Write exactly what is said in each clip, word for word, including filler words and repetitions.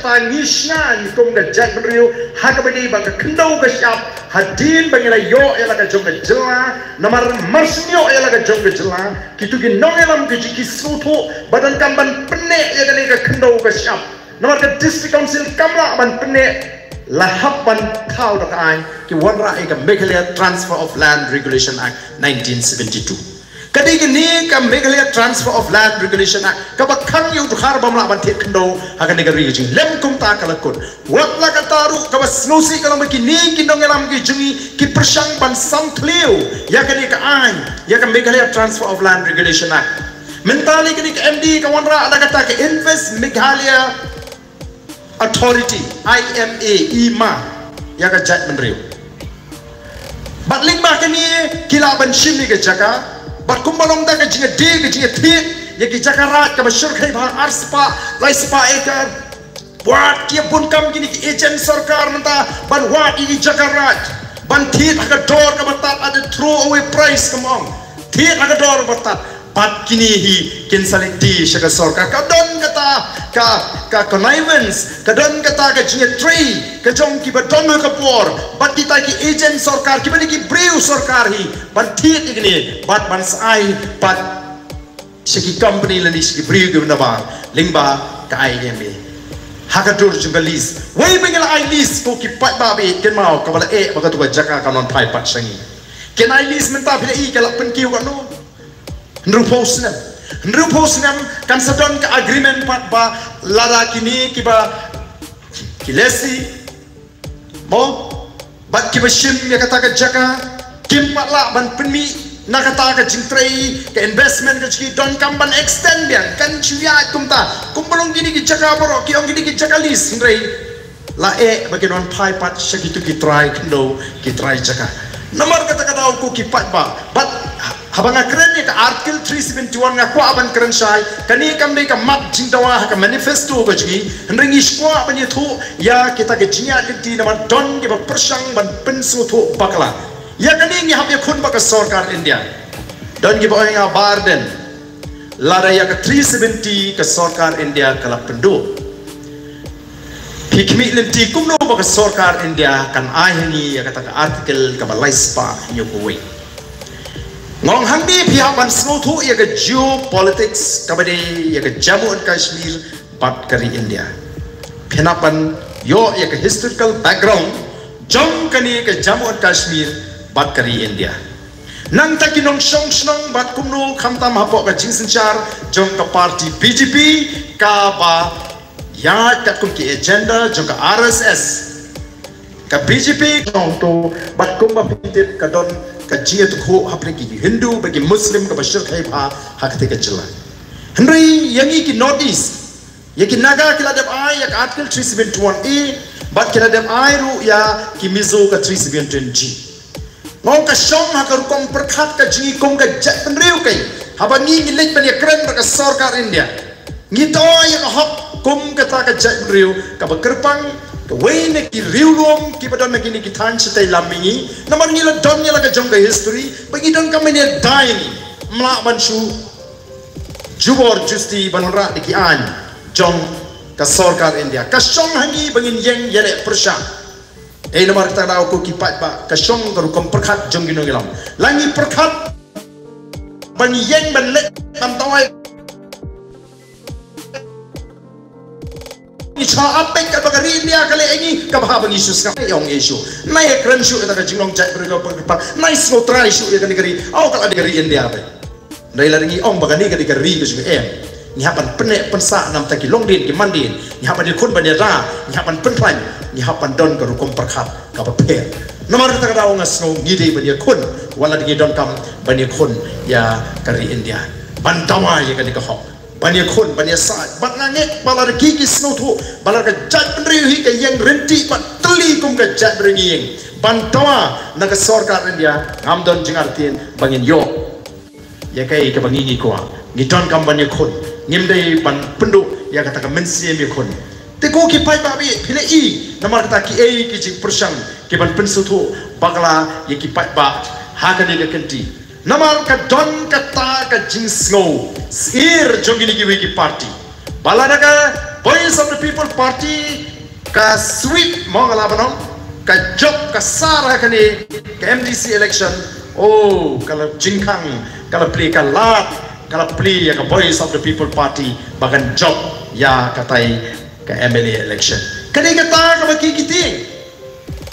Ta ngi sngewthuh kum ka jaitbynriew ha kaba dei ba ka khyndew ka shyiap hadien ba ngi la ïoh ïa la ka jong ka jylla, namar mar shu ïoh ïa la ka jong ka jylla, kito ki nongïalam ki jong ki sngewthuh ba donkam ban pynneh ïa kane ka khyndew ka shyiap. Namar ka District Council kam lah ban pynneh, la hap ban thaw da ka aiñ, ki wanrah ïa ka Meghalaya Transfer of Land Regulation Act nineteen seventy-two. Ka dei kane ka Meghalaya Transfer of Land Regulation Act kaba khang ïa u dkhar bym lah ban thied khyndew ha kane ka ri ka jong ngi. Lym kumta ka la kut. Wat la katta ruh, kaba sngewsih ka long ba kine ki nongïalam ki jong ngi ki pyrshang ban sam thliew ïa kane ka aiñ, ïa ka Meghalaya Transfer of Land Regulation Act. Mynta lei kane ka M D ka wanrah da kata ka Invest Meghalaya Authority, I M A, i ma ïa ka jaitbynriew. Bad lyngba kane ki lah ban shim ïa ka jaka, bad kumba long da ka jingïadei ka jingïathied ïa ki jaka raid kaba shyrkhei bha, ar spah, lai spah acre. Wat ki ïa bun kam kine ki agent sorkar mynta ban wad ïa ki jaka raid, ban thied ha ka dor kaba tad, ada throw away price ka mong. Thied ha ka dor kaba tad. Bad kine hi kin sa leit sha ka sorkar. Ka don kata ka, ka connivance, ka don kata ka jingïatrei ka jong kiba don ha ka bor bad kita ki agent sorkar, kiba dei ki briew sorkar hi, ban thied ïa kine bad ban sa ai pat sha ki company lane sha ki briew kiba nabar lyngba ka I M A. Ha ka dur jong ka lease, wei ba ngi la ai lease, ko ki paidbah ba ïeit, kynmaw, kaba la eh ba kato ka jaka kan wan phai pat sha ngi. Kin ai lease mynta, phi la i ka la pynkiew katno? Hynriewphew snem. Hynriewphew snem kan sa don ka agreement pat ba lada kine kiba, ki lessee, mo, bad kiba shim ïa kata ka jaka kim pat lah ban pynmih na kata ka jingtrei, ka investment ka jong ki, donkam ban extend biang, kan shu ïaid kumta. Kumba long kine ki jaka baroh, ki ong kine ki jaka lease, hynrei la eh ba kin wan phai pat sha kito ki trai khyndew, ki trai jaka. Namar kata ka daw, ko ki paidbah, bad haba nga kren ïa ka Article three seventy-one, nga kwah ban kren shai. Kane kam dei ka mat jingdawa ha ka manifesto ka jong ngi, hynrei ngi shu kwah ban ïathuh ïa kita ki jingïaid lynti, namar don kiba pyrshang ban pynsngewthuh bakla. Ïa kane ngi hap ïakhun bad ka sorkar India. Don kiba ong ïa nga, Bah Ardent, lada ïa ka three seventy ka sorkar India ka la pynduh, phi khmih lynti kumno ba ka sorkar India kan ai ha ngi ïa kata ka article kaba lai spah hynñiewphew wei? Nga ong, hangne phi hap ban sngewthuh ïa ka geopolitics kaba dei ïa ka Jammu and Kashmir bad ka ri India. Phin hap ban ïoh ïa ka historical background jong kane ka Jammu and Kashmir bad ka ri India. Nangta ki nongshong shnong bad kumno, khamtam hapoh ka jingsynshar jong ka party B J P, kaba ïaid katkum ki agenda jong ka R S S. Ka B J P ka ong to, bad kumba phi tip ka don ka jingïathuh hapdeng ki Hindu bad ki Muslim kaba shyrkhei bha ha katei ka jylla. Hynrei ïa ngi ki North East, ïa ki Naga ki la dep ai ïa ka Article three seventy-one A, bad ki la dep ai ruh ïa ki Mizo ka three seventy-one G. Nga ong ka shong ha ka rukom pyrkhat ka jong ngi kum ka jaitbynriew keiñ. Haba ngi, ngi leit ban ïakren bad ka sorkar India, ngi dawa ïa ka hok kum kata ka jaitbynriew kaba kyrpang, kawei na ki riewlum kiba don ha kine ki thaiñ shatei lam mihngi. Namar ngi la don ïa la ka jong ka history ba ngi donkam ban ïada ïa ngi, ym lah ban shu jubor justi ban wanrah da ki aiñ jong ka sorkar India. Ka shong ha ngi ba ngin ïeng ïaleh pyrshah. Ei, namar kata ka daw, ko ki paidbah, ka shong ka rukom pyrkhat jong ki nongïalam. La ngi pyrkhat ban ïeng ban leit ban tawai, ngi shu ap beit katba ka ri India ka leh ïa ngi, kaba hap ba ngi shu sngap ïa, ong ïa shu. Nai ïakren shuh ïa ka jinglong jaitbynriew kaba kyrpang, nai sngewtrai shuh ïa kane ka ri. Aw, ka la dei ka ri India beit. Hynrei lada ngi ong ba kane ka dei ka ri ka jong ngi, em, ngi hap ban pynneh pynsah na bynta ki longdien ki mandien, ngi hap ban ïakhun ban ïada, ngi hap ban pynkhlaiñ, ngi hap ban don ka rukom pyrkhat kaba pher. Namar kata ka daw nga sngew ngi dei ban ïakhun, wat lada ngi donkam ban ïakhun ïa ka ri India, ban dawa ïa kane ka hok, ban ïakhun, ban ïasaid. Bad nga ngeit ba lada ki, ki sngewthuh ba lada ka jaitbynriew hi ka ïeng ryntih bad tylli kum ka jaitbynriew ngi ïeng ban dawa na ka sorkar India, ngam don jingartatien ba ngin ïoh ïa kaei kaba ngi, ngi kwah. Ngi donkam ban ïakhun, ngim dei ban pynduh ïa kata ka mynsiem ïakhun. Te ko ki paidbah ba ïeit, phi la i namar kata kiei ki jingpyrshang ki ban pynsngewthuh bakla ïa ki paidbah ha kane ka kynti. Namar ka don kata ka jingsngew syier jong kine kiwei ki party ba lada ka Voice of the People Party ka sweep, mo, nga lah ban ong, ka jop, ka sar ha kane ka M D C election. Oh, ka la jingkhang, ka la plie ka lad, ka la plie ïa ka Voice of the People Party ba kan jop ïa katai ka M L A election. Ka dei kata kaba ki ki tieng.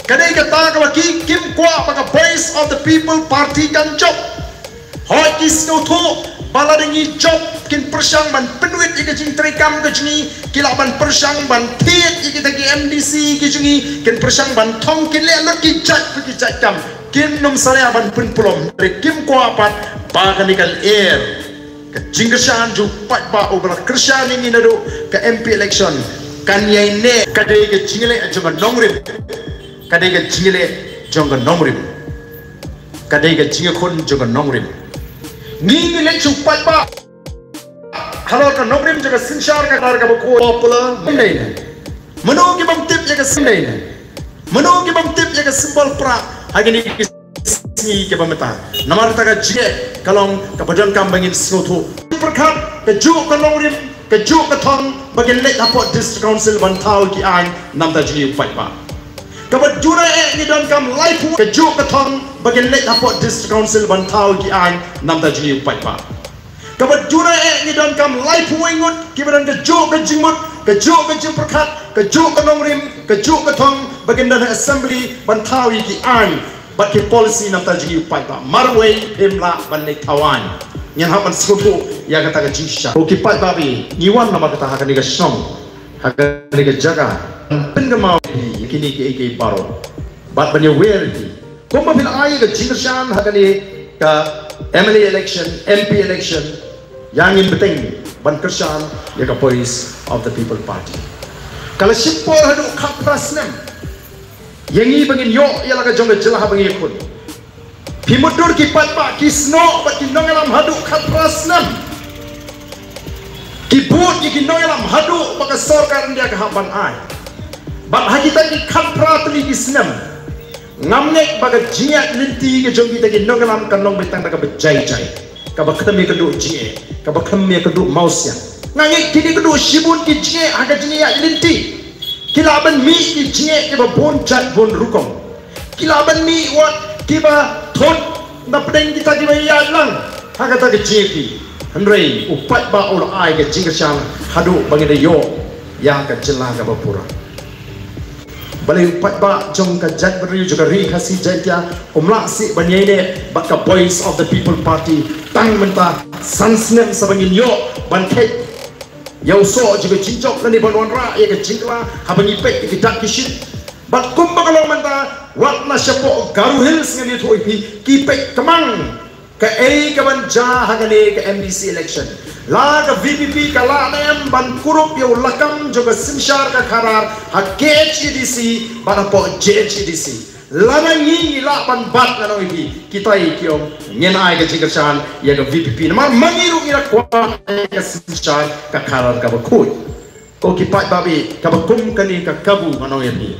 Ka dei kata kaba ki kim kwah ba ka Voice of the People Party kan jop. Hooid, ki sngewthuh ba lada ngi jop, kin pyrshang ban pynwit ïa ka jingtrei kam ka jong ngi, ki lah ban pyrshang ban thied ïa kita ki M D C ki jong ngi, kin pyrshang ban thong, kin leh lut ki jait pa ki jait kam, kin nym salia ban pynpulom. Hynrei kim kwah pat ba kane ka lyer, ka jingkyrshan jong u paidbah uba la kyrshan ïa ngi naduh ka M P election, kan ïaineh. Ka dei ka jingleh jong ka nongrim. Ka dei ka jingleh jong ka nongrim. Ka dei ka jingïakhun jong ka nongrim. Ngi ngi leit shu paidbah halor ka nongrim jong ka synshar ka khadar kaba khuid. Popular, mynta ne, mano ki bym tip ïa ka symbol, ne, mano ki bym tip ïa ka symbol prah ha kine ki sngi kiba mynta? Namar kata ka jingeh ka long kaba donkam ba ngin sngewthuh. Pyrkhat kajuh ka nongrim, kajuh ka thong ba kin leit hapoh District Council ban thaw ïa ki aiñ namar jong ngi u paidbah. Kaba duna eh ngi donkam laiphew kajuh ka thong ba kin leit hapoh District Council ban thaw ïa ki aiñ namar jong ngi u paidbah. Kaba duna eh ngi donkam laiphew wei ngut kiba don kajuh ka jingmut, kajuh ka jingpyrkhat, kajuh ka nongrim, kajuh ka thong ba kin don ha Assembly ban thaw ïa ki aiñ bad ki policy namar jong ngi u paidbah. Marwei phim lah ban leit thaw aiñ. Ngin hap ban sngewthuh ïa kata ka jingshisha. Ko ki paidbah, ngi wan namar kata ha kane ka shnong, ha kane ka jaka, pynkynmaw ïa kine kiei kiei baroh bad ban ïawer ïa ki. Kumba phi la ai ka jingkyrshan ha kane ka M L A election, M P election, ïa ngin bteng ban kyrshan ïa ka Voice of the People Party. Ka la shim por haduh khatphra snem ïa ngi ba ngin ïoh ïa la ka jong ka jylla haba ngi ïakhun. Phi mutdur ki paidbah, ki snoh bad ki nongïalam haduh khatphra snem. Ki bud ïa ki nongïalam haduh ba ka sorkar India ka hap ban ai. Bad ha kita ki khatphra tylli ki snem, ngam ngeit ba ka jingïaid lynti ka jong kita ki nongïalam kan long beit tang da kaba jai jai, kaba khlem ïakynduh jingeh, kaba khlem ïakynduh mawsiang. Nga ngeit kine kynduh shibun ki jingeh ha ka jingïaid lynti. Ki lah ban mih ki jingeh kiba bun jait bun rukom. Ki lah ban mih wat kiba thut na pdeng kita kiba ïaid lang ha kata ka jingeh. Hynrei u paidbah u la ai ka jingkyrshan haduh ba ngi da ïoh ïa ka jylla kaba pura. Balei u paidbah jong ka jaitbynriew jong ka Ri Khasi Jaiñtia um lah sih ban ïaineh bad ka Voice of the People Party tang mynta, san snem sa ba ngin ïoh ban kheit ïa u soh jong ka jingjop lane ban wanrah ïa ka jingkylla haba ngi peit ïa ki dak ki shit. Bad kumba ka long mynta, wat la shapoh Garo Hills ngan ïathuh ïa phi, ki peit kmang kaei kaban jia ha kane ka M D C election. La ka V P P ka lah ne em ban kurup ïa u lakam jong ka synshar ka khadar ha K H A D C bad hapoh J H A D C? Lada ngi ngi lah ban bat, ngan ong ïa phi, kitai ki ong ngin ai ka jingkyrshan ïa ka V P P namar ma ngi ruh ngi la kwah ïa ka synshar ka khadar kaba khuid. Ko ki paidbah, kaba kum kane ka kabu, ngan ong ïa phi,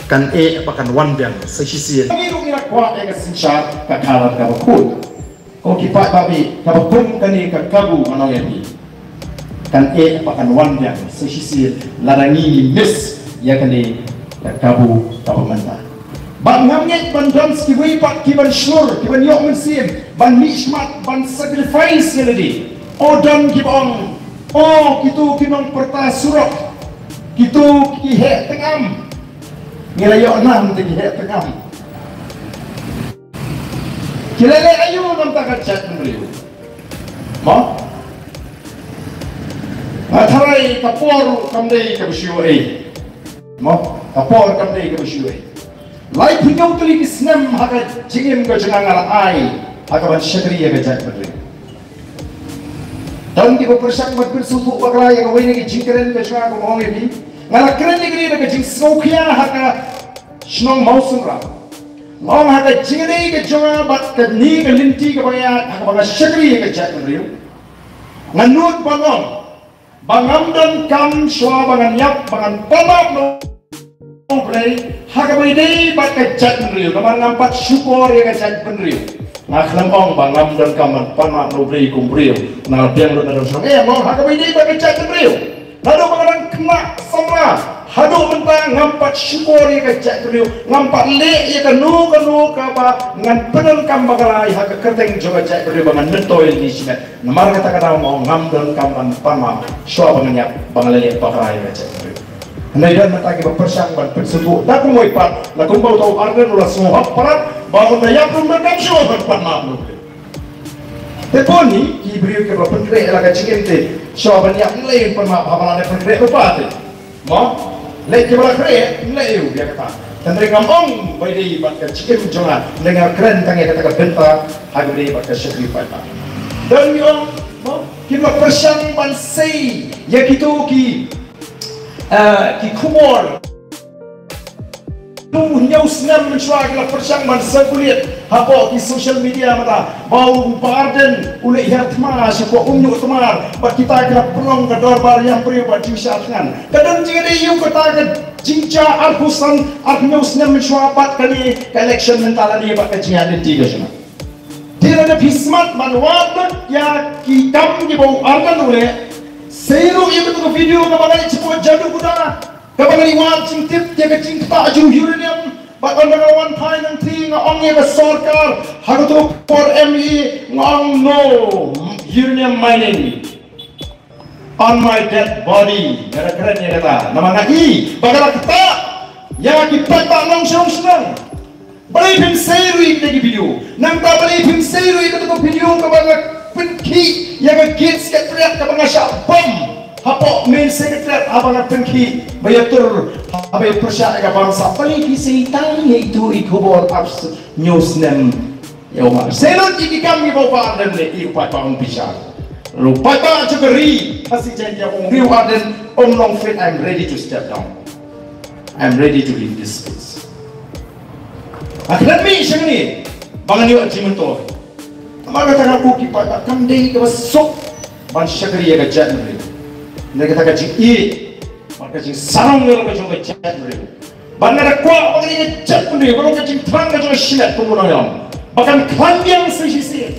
kan eh ba kan wan biang sa shisien. Ngi ruh ngi la kwah ïa ka synshar ka khadar kaba khuid. Ko ki paidbah, kaba kum kane ka kabu, ngan ong ïa phi, kan eh ba kan wan biang sa shisien lada ngi ngi miss ïa kane ka kabu kaba mynta. Bad ngam ngeit ban don sa kiwei pat kiban shlur, kiban ïoh mynsiem ban mih shakhmat, ban sacrifice ïa lade. O, don kiba ong, o, kito ki nongpyrta surok, kito ki heh tyngam. Ngi la ïoh nam te ki heh tyngam. Ki la leh aïu na ka bynta ka jaitbynriew? Mo? Nga tharai ka por kam dei kaba shu ei. Mo, ka por kam dei kaba shu ei. Laiphew hynñiew tylli ki snem ha ka jingim ka jong nga, nga la ai ha kaban shakri ïa ka jaitbynriew. Don kiba pyrshang ban pynsngewthuh bakla ïa kawei na ki jingkren ka jong nga, kumba ong ïa phi, nga la kren ïa kane da ka jingsngewkhia ha ka shnong Mawsynram. Nga ong ha ka jingïadei ka jong nga bad kane ka lynti kaba nga ïaid ha kaba nga shakri ïa ka jaitbynriew, nga nud ban ong ba ngam donkam shuwa ba ngan ïap, ba ngan pan ap na U Blei ha kaba ïadei bad ka jaitbynriew, namar ngam pat shukor ïa ka jaitbynriew. Nga khlem ong ba ngam donkam ban pan map na u briew kum briew. Nga biang lut na dong shnong. Eh, mo ha kaba ïadei bad ka jaitbynriew. Naduh ba nga dang khynnah samla haduh mynta ngam pat shukor ïa ka jaitbynriew, ngam pat leh ïa kano kano kaba ngan pyndonkam bakla ha ka kyrteng jong ka jaitbynriew ba ngan myntoi lynti shimet. Namar kata ka daw mo ngam donkam ban pan map shuwa ba ngan ïap ba nga la leh bakla ïa ka jaitbynriew. Hynrei don mynta kiba pyrshang ban pynsngewthuh da kumwei pat, la kumba uta u Ardent u la sngewhok palat ba un da ïap ruh ym donkam shuh ban pan map. Te bun hi ki briew kiba pynkhreh la ka jingim te, shuwa ban ïap ym lei ban pan map haba la dep pynkhreh lypa te. Mo, lei kiba la khreh ym lei ïa kata. Hynrei ngam ong ba ïadei bad ka jingim jong nga, hynrei nga kren tang ïa kata ka bynta ha kaba ïadei bad ka shakri paidbah. Don ki ong, mo, kiba la pyrshang ban sei ïa kito ki, eh, ki khubor. Hynñiew snem mynshuwa ki la pyrshang ban circulate hapoh ki social media mynta ba u Bah Ardent u leit hiar thma shapoh Umñiuhtmar bad kita ki la pynlong ka dorbar ïam briew bad jingshah thngan. Ka don jingïadei ïa kata ka jingjia arphew san, arphew hynñiew snem mynshuwa bad kane ka election mynta lane bad ka jingïaid lynti ka jong nga. Te lada phi smat ban wad lut ïa ki kam kiba u Ardent u leh, sei ruh ïa kata ka video kaba ngi leit shapoh Jaduguda. Kaba ngi wad jingtip ïa ka jingktah jong u uranium, bad ynda nga wan phai nangtei nga ong ïa ka sorkar ha kato ka por M E A nga ong no uranium mining. On my dead body, nga da kren ïa kata namar nga i ba ka la ktah ïa ki paidbah nongshong shnong. Balei phim sei ruh ïa kita ki video? Nangta balei phim sei ruh ïa kata ka video kaba nga pynkhih ïa ka gate secretariat kaba nga shah bom hapoh main secretariat haba nga pynkhih ba ïatur haba ïa pyrshah ïa ka bamsap? Balei phi sei tang ïa itu i khubor arphew hynñiew snem ïa u Bah? Sei lut ïa ki kam kiba u Bah Ardent leh, ïa u paidbah un bishar. Ruh paidbah jong ka ri Khasi Jaiñtia, ong ïa u Ardent, ong long fit, I'm ready to step down. I'm ready to leave this space. Nga khlem mih sha kane ba ngan ïoh jingmyntoi. Namar kata nga kyrpad ba kam dei kaba suk ban shakri ïa ka jaitbynriew. Hynrei kata ka jingïeit bad ka jingsarong ïa la ka jong ka jaitbynriew. Bad nga da kwah ba kane ka jaitbynriew ka long ka jingthrang ka jong ka shimet kum u nongïalam ba kan khlaiñ biang sa shisien.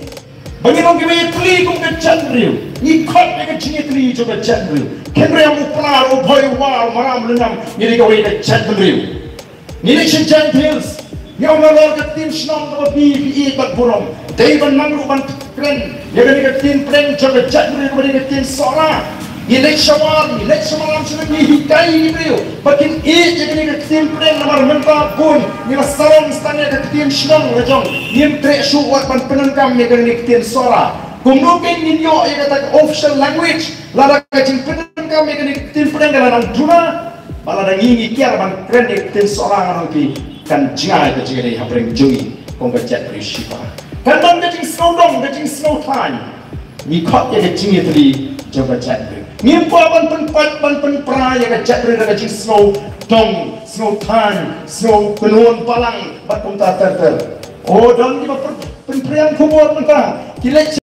Ba ngi long kiba ïatylli kum ka jaitbynriew. Ngi khot ïa ka jingïatylli jong ka jaitbynriew. Kynrem, u Pnar, u Bhoi, u War, u Maram, u Lyngngam, ngi dei kawei ka jaitbynriew. Ngi leit sha Jaintia Hills, ngi ong nalor ka ktien shnong kaba phi, phi ïeit bad burom. Dei ban nang ruh ban kren ïa kane ka ktien pdeng jong ka jaitbynriew kaba dei ka ktien Sohra. Ngi leit sha War, ngi leit sha Maram, sha ngi hikai ïa ki briew ba kin ïeit ïa kane ka ktien pdeng namar mynta bun ngi la sarong tang ïa ka ktien shnong la jong. Ngim treh shuh wat ban pyndonkam ïa kane ka ktien Sohra. Kumno kein ngin ïoh ïa kata ka official language lada ka jingpyndonkam ïa kane ka ktien pdeng ka la nang duna? Ba lada ngi ngi kiar ban kren ïa ka ktien Sohra, nga ong ïa phi, kan jngai ka jingïadei hapdeng jong ngi kum ka jaitbynriew shipa. Kan don ka jingsngewdong, ka jingsngewthaiñ. Ngi khot ïa ka jingïatylli jong ka jaitbynriew. Ngim kwah ban pynpait ban pynpra ïa ka jaitbynriew da ka jingsngewdong, sngewthaiñ, sngewkynhun balang bad kumta ter ter. O, don kiba pyn-, pynphriang khubor mynta ki leit